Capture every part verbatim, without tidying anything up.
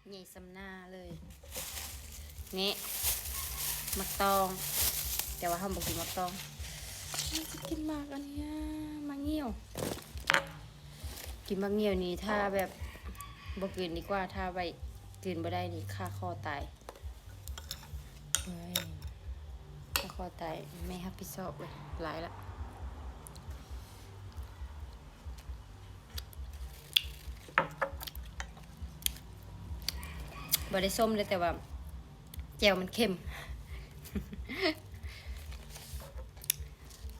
ใหญ่ส่ำหน้าเลย นี่ หมากตอง แต่ว่าเฮาบ่กินหมากตอง เฮาสิกินหมากอันเนี้ย หมากเงี้ยว กินหมากเงี้ยวนี่ ถ้าแบบ บ่กินดีกว่า ถ้าไว้กินบ่ได้นี่ คาคอตาย เอ้ย คาคอตาย ไม่รับผิดชอบเลย หลายละ บ่ได้ส้มเลย แต่ว่า แจ่วมันเค็ม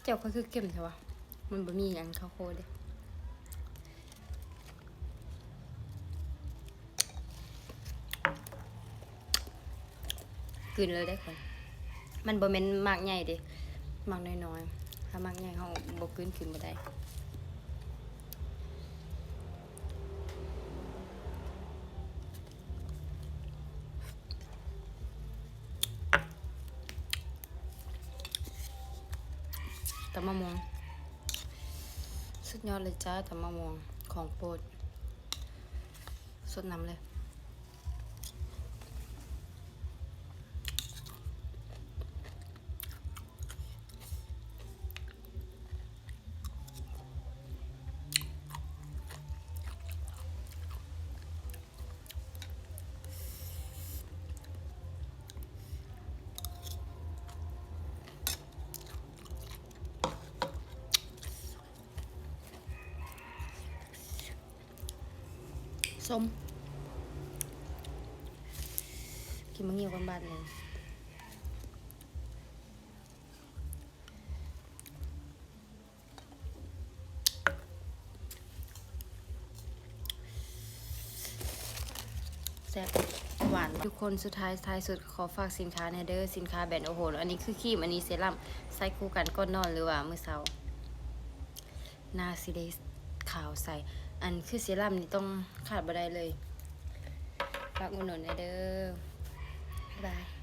แจ่วข้อยคือเค็มแท้วะ มันบ่มีหยังข้าวโพดเด้ กลืนเลยได้อข้อย มันบ่แม่นหมากใหญ่เด้ หมากน้อยๆ ถ้าหมากใหญ่เฮาบ่กลืนกินบ่ได้ ตำบักม่วง สุดยอดเลยจ้า ตำบักม่วง ของโปรด ซดน้ำเลย ส้ม กินหมากเงี้ยวก่อนบาดหนึ่ง แซ่บ หวาน ทุกคน สุดท้าย ท้ายสุด ขอฝากสินค้าแหน่เด้อ สินค้าแบรนด์โอโห อันนี้คือครีม อันนี้เซรั่ม ใส่คู่กันก่อนนอนหรือว่ามื้อเช้า หน้าสิได้ขาวใส อันคือเซรั่มนี่ต้องขาดบ่ได้เลย ฝากอุดหนุนแหน่เด้อ บ๊ายบาย